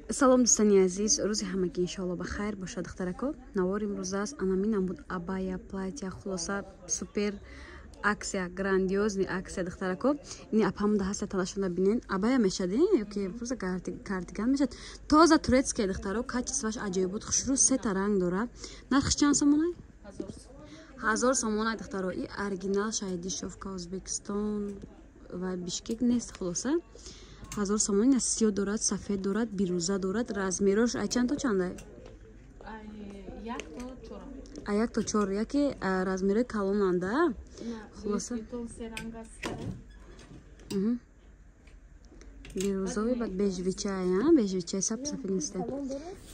Салом, дӯстони азиз, рӯзи ҳамагӣ иншоалло ба хайр бошад. Духтарако, навор имрӯз аст анаминам буд: абая, платья, хулоса, супер акция, грандиозный акция. Духтарако, ини апамда ҳаста, талашонда бинен. Абая мешад ёки просто кардиган мешад. Тоза турецкия, духтаро, качествоаш аҷоиб буд, хушрӯ, сета ранг дора. Нархш чанд сомонай? 1000 сомонай, духтаро. И оригинал шаҳиди Узбекистон ва Бишкек нест. Хулоса, 1000 сомон. Ина сиё дорад, сафед дорад, бирӯза дорад. Размерош ай чанд то чандай? А як то чор, яке размерои калонанда. Хулоса, бирӯзови, баъд бежвичай, бежвичай, саб, сафед неста.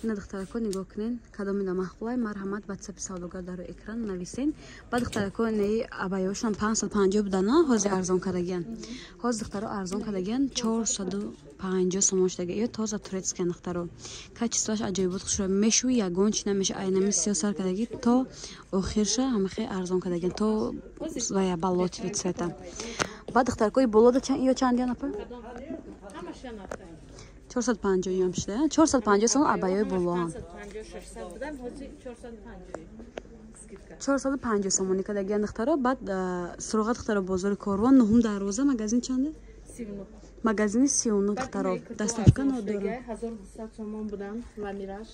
Ина, духтарако, нигоҳ кунен, кадомида маъқулай, марҳамат, ватсапи савдогар дар экран нависен. Баъд, духтарако, неи абаёшон 550 будана, ҳозир арзон кардагиян. Ҳозир, духтаро, арзон кардагиян, 450 сомон шудага. Ё тоза турецкия, духтаро, качествоаш аҷоибот, хушро мешӯи, ягон чи намеша. Айнами сиё сар кардагӣ то охирша ҳамахе арзон кардагиян, то вая болотовый цвета. Баъд, духтаракои, болода ё чандиян, апа? 450 ям шуда, 450 сомон абаёи болоам. 450 сомонӣ кардагиян, духтаро. Баъд суроға, духтаро, бозори Корвон, нуҳум дарвоза, магазин чанде? Магазини 39, духтаро. Доставка надорам. 1200 сомон будан ламираш.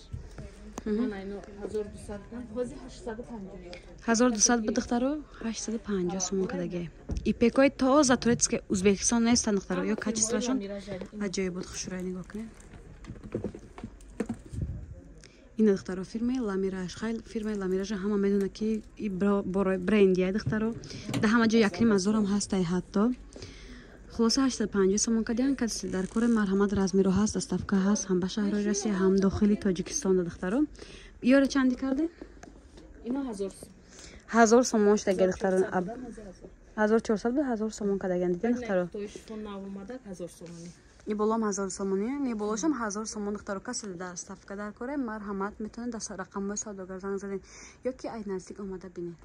1200 буд, духтаро, 850 сомон кардагия. Ипекои тоза турецкий, Узбекистон нестан, духтаро. Ё качествоашон аҷоиб буд, хушрӯя, нигоҳ кунед. Ина, духтаро, фирмаи Ламираж. Хай, фирмаи Ламиража ҳама медонад, ки и брендия, духтаро, дар ҳама ҷо якним ҳазорам ҳастай ҳатто. Хулоса, 850 сомон кардиян. Касе дар кори, марҳамат. Размеро ҳаст, доставка ҳаст ҳам ба шаҳрҳои Россия, ҳам дохили Тоҷикистон, духтаро. Ёро чанди карде? 1000 сомон шудаги, духтаро. 1400 буд, 1000 сомон кардагиан. Дидем, духтаро, и болом 1000 сомонӣ, не, болошам 1000 сомон. Духтаро, касе доставка дар коре, марҳамат, метавонед дар рақамҳои савдогар занг заден ё ки ай наздик омада бинед.